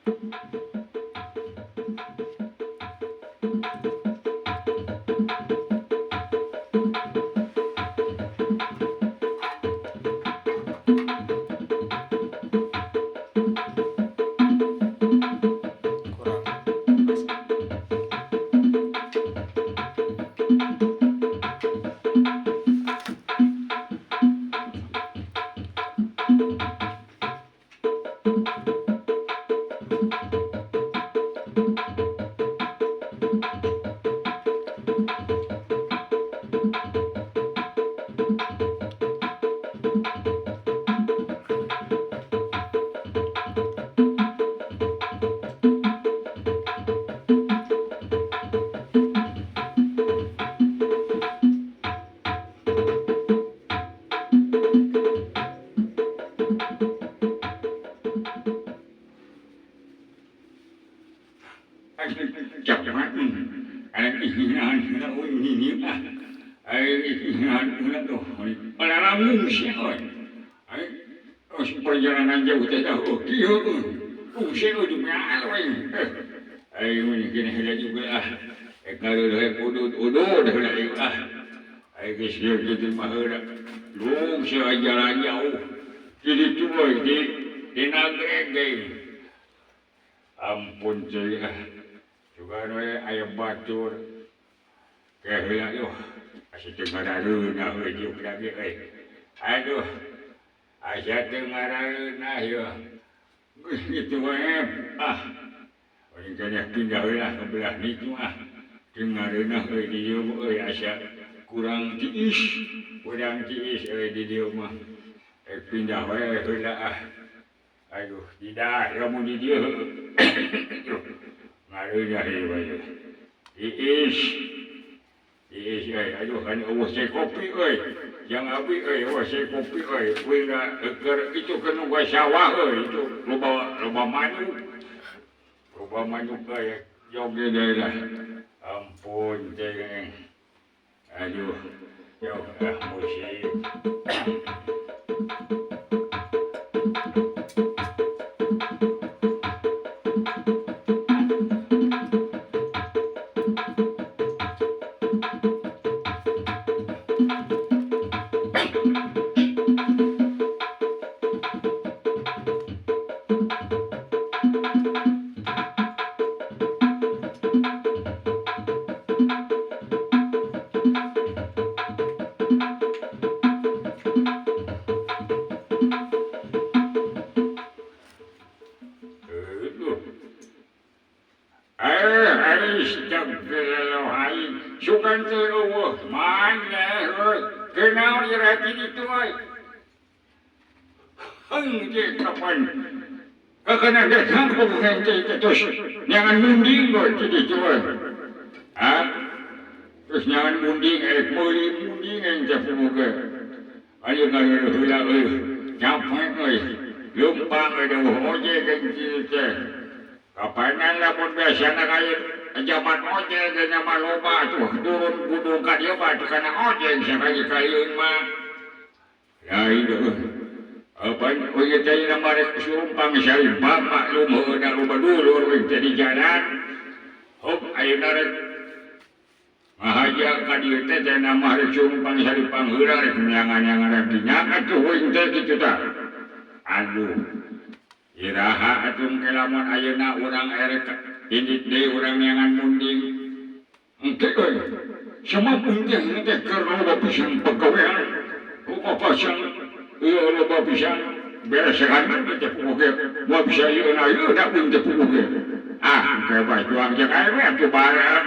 Kurang pas. Perjalanan jauh teh tahu kieu ungsi juga ah udud ah jalan jauh jadi di di nagreg ampun cuy ah juga aya batur keheula yuh asa teu ngarareunah euy diuk lagi euy aduh asa teu ngarareunah yeuh geus kitu we ah euy keneh pindah heula ka belah ditu ah teu ngareunah euy di dieu euy asa kurang tiis euy di dieu mah pindah we heula ah aduh tidak lamun di dieu ngareunah ieu tiis tiis euy aduh kan eueuh cai kopi euy jang abi euy eueuh cai kopi euy kuing keur itu keur nu sawah euy itu loba loba manyuk euy joge deui lah ampun teh aduh yo ah musik. Jangan munding terus jangan munding meuli munding teh pemuka ayo ngareureuh euy capek euy leumpang euy ojek kieu teh kapanan lamun biasana kaya jaman ojek ge nya mah loba atuh turun gunung ka dieu mah kana ojek sakali-kali mah lain euy apan oge teh na marek surumpang salimpa maklum heueuh loba dulur euy teh di jalan hop ayeuna rek ngahaja ka dieu teh teh na marek surumpang salimpang heula rek nyangan-nyangan rek dinyak atuh euy teh kitu tah aduh iraha atuh ke lamun ayeuna urang erek indit deui urang neangan munding engke euy samampun teh teh keur loba pisan pagawean loba pisan ieu loba pisan beresekan teh puguh moal bisa ieu na ieu da pun teh puguh ah ke bajuang jeung aing we atuh bareng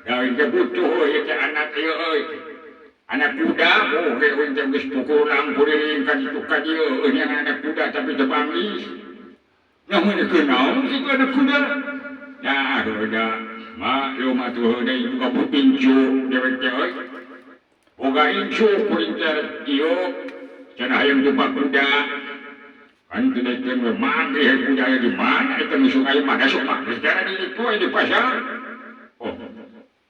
da teh butuh ieu teh anak ieu euy anak kuda oh ge euy teh geus pukulang kuriling ka ditu ka dieu euy anak kuda tapi teu panggih namun kunaon kitu anak kuda nah udah maklum atuh deui buka incu dewek teh euy boga incu kuring teh ieu cenah hayang jumpa kuda kan teu daekeun we manggih kuda di mana eta nu sungai mah sok mah geus cara di ditu di pasar oh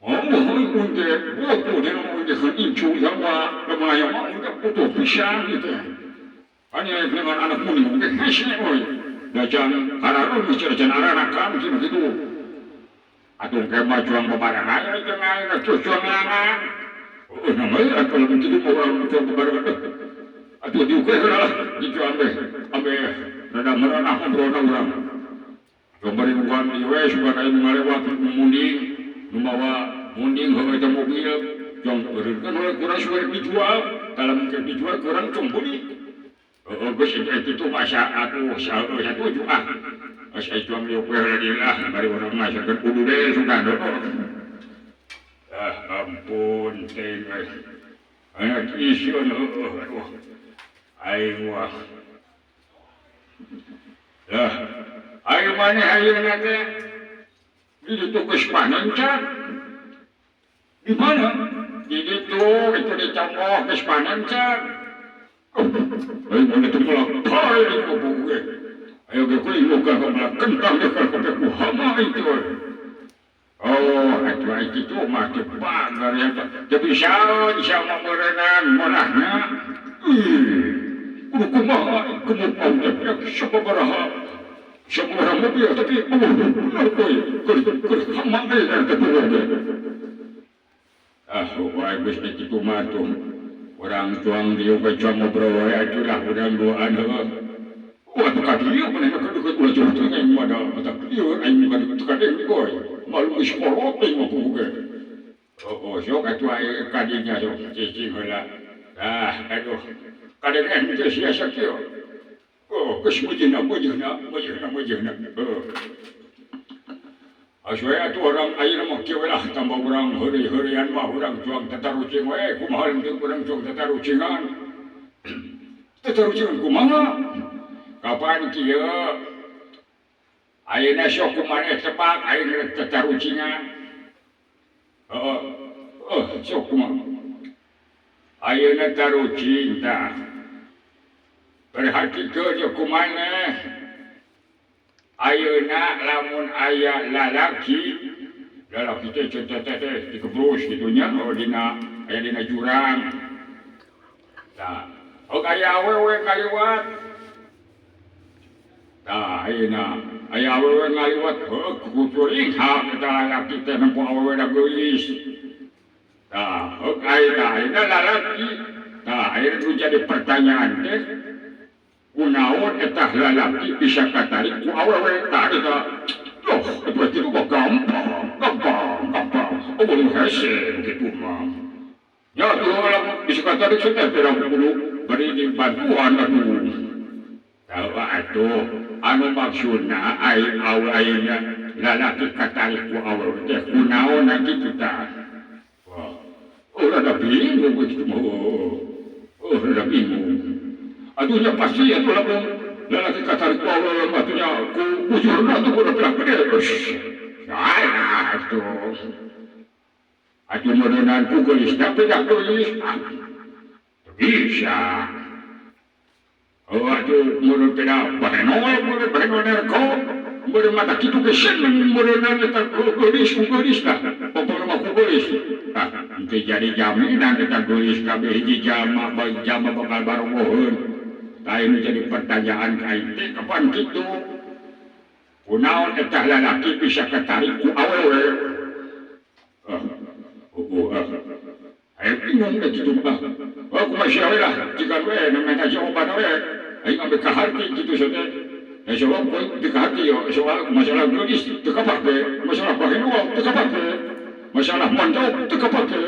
oh mun teh butuh deh mun teh incu sama lamun hayang mah teh butuh pisan kitu kan dengan anak muning teh hese euy Da can kararun geus can aranakan cenah kitu. Atuh ke mah cuang bebarengan jeung aing geus cuang neangan. Oh, namanya atuh lamun kitu mah urang cuang bebarengan. Atuh diukur heula lah dicu ambe ambe rada merenah ngobrolna urang. Bari bukan ieu we sugan aya nu ngalewat nu munding nu mawa munding heueuh eta mobil jong eureunkeun we kurang suwe dijual dalam keur dijual kurang cong beuli. Heueuh geus kitu mah atuh satuju ah. Geus aya cuang diuk we heula deui lah bari urang mah sakeun kudu deui sugan heueuh. Ah ampun teh euy. Aya isieun heueuh aduh. Aing wah. Lah ayo maneh ayeuna teh di ditu geus panen can? Di mana? Di ditu itu di Congkoh geus panen can? Ayo maneh teh melak pae ku ge. Ayo ge kuring muka melak kentang ge ka ku hama itu. Oh, atuh ai kitu mah teu bager ya teh. Teu bisa bisa mameureunang molahna. Ih, kudu kumaha kumaha teh sababaraha. Sababaraha mobil tapi bener euy keur keur hama deui teh ge. Ah, wae geus kitu mah tuh. Urang tuang dieu ge cuang ngobrol wae atuh lah urang duaan heueuh. Wah, teu ka dieu manehna ka deukeut ulah jauh teh aing mah da matak lieur aing ka teu kadeng euy. Malu geus kolot aing mah kudu ge. Oh, sok atuh aing ka dinya sok cicing heula. Ah, aduh. Kadeng teh sia kieu. Oh, geus meujeuhna meujeuhna meujeuhna meujeuhna. Heuh. Asuh atuh urang ayeuna mah kieu we lah tambah urang heureuy-heureuyan mah urang cuang tatarucing we kumaha teu urang cuang tatarucingan. Tatarucingan kumaha? Kapan kieu? Ayeuna sok kumaneh tepak aing rek tatarucingan. Heeh. Oh, sok kumaha? Ayeuna tarucing tah. Perhatikeun ye kumaneh. Ayeuna lamun aya lalaki, lalaki teh teh teh dikebrus kitu nya oh dina aya dina jurang. Tah, oh aya awewe ngaliwat. Tah, ayeuna aya awewe ngaliwat heuh kucuring hak eta lalaki teh nempo awewe da geulis. Tah, heuh aya ayeuna lalaki. Tah, ayeuna nu jadi pertanyaan teh kunaon eta lalaki bisa katarik ku awewe tah eta. Loh, eta kitu mah gampang, gampang, gampang. Oh, hese kitu mah. Ya tuh lamun bisa katarik teh pirang kudu bari dibantuan atuh. Tahu atuh anu maksudna ai awe ayeuna lalaki katarik ku awewe teh kunaon kitu tah. Wah, oh rada bingung kitu mah. Oh, rada bingung. Atuhnya pasti atuh lamun lalaki katarik ku awewe mah atuhnya ku bujurna atuh kudu pirang gede. Salah atuh. Atuh meureunan ku geulisna pindah geulis. Ah, teu bisa. Oh, atuh meureun pindah bahenol meureun bahenol nerko. Meureun mata kitu ge seneng meureunan eta geulis ku geulis lah. Pokona mah ku geulis. Ah, henteu jadi jaminan eta geulis kabeh hiji jalma bae jalma bakal barogoheun. Tah nu jadi pertanyaan ka aing teh kapan kitu? Kunaon eta lalaki bisa katarik ku awewe? Ah, oh, ah. Aing bingung da kitu mah. Oh, kumaha sia we lah, jigan we nu minta jawaban we. Aing ambe kaharti kitu teh. Eh, soal teu kaharti yo, soal masalah geulis teu kapake, masalah bahenol teu kapake, masalah mondok teu kapake.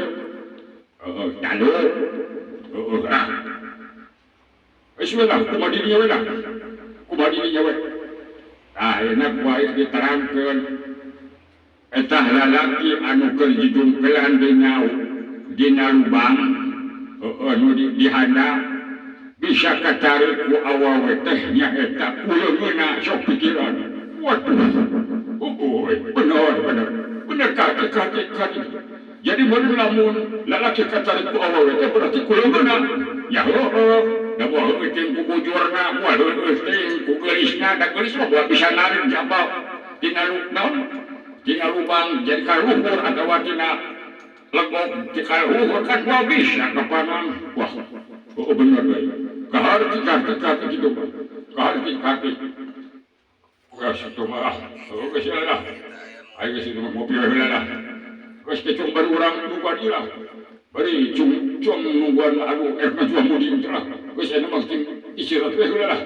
Heeh, dalu. Heeh, ah. Geus we lah, kumaha dirinya we lah. Kumaha dirinya we. Tah, ayeuna ku aing diterangkeun. Eta lalaki anu keur jijungkelan dina lubang, heueuh nu dihanda bisa katarik ku awewe teh nyaeta kuleungeunna sok pikiran. Waduh. Heueuh, bener bener. Bener kaki kaki kaki. Jadi meureun lamun lalaki katarik ku awewe teh berarti kuleungeunna. Ya heueuh. Da moal heueuh teuing ku bujurna, moal heueuh teuing ku geulisna, da geulis mah moal bisa narik jabab tina naon? Tina lubang jadi kaluhur atawa tina legok di kaluhur kan moal bisa kapanan. Wah, heueuh bener euy. Kaharti kaharti kaharti kitu mah. Kaharti kaharti. Ah, situ mah ah. Oh, geus lah. Ayo geus itu mah ngopi we heula lah. Geus kecung baru urang nungguan ieu lah. Bari cung cung nungguan anu erek ngajual muding teh lah. Geus aya mah cing istirahat we heula lah.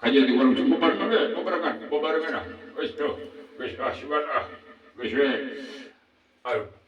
Kajian di warung cung babarengan we, babarengan, babarengan ah. Geus tuh. Geus ah sugan ah. Geus we. Aduh.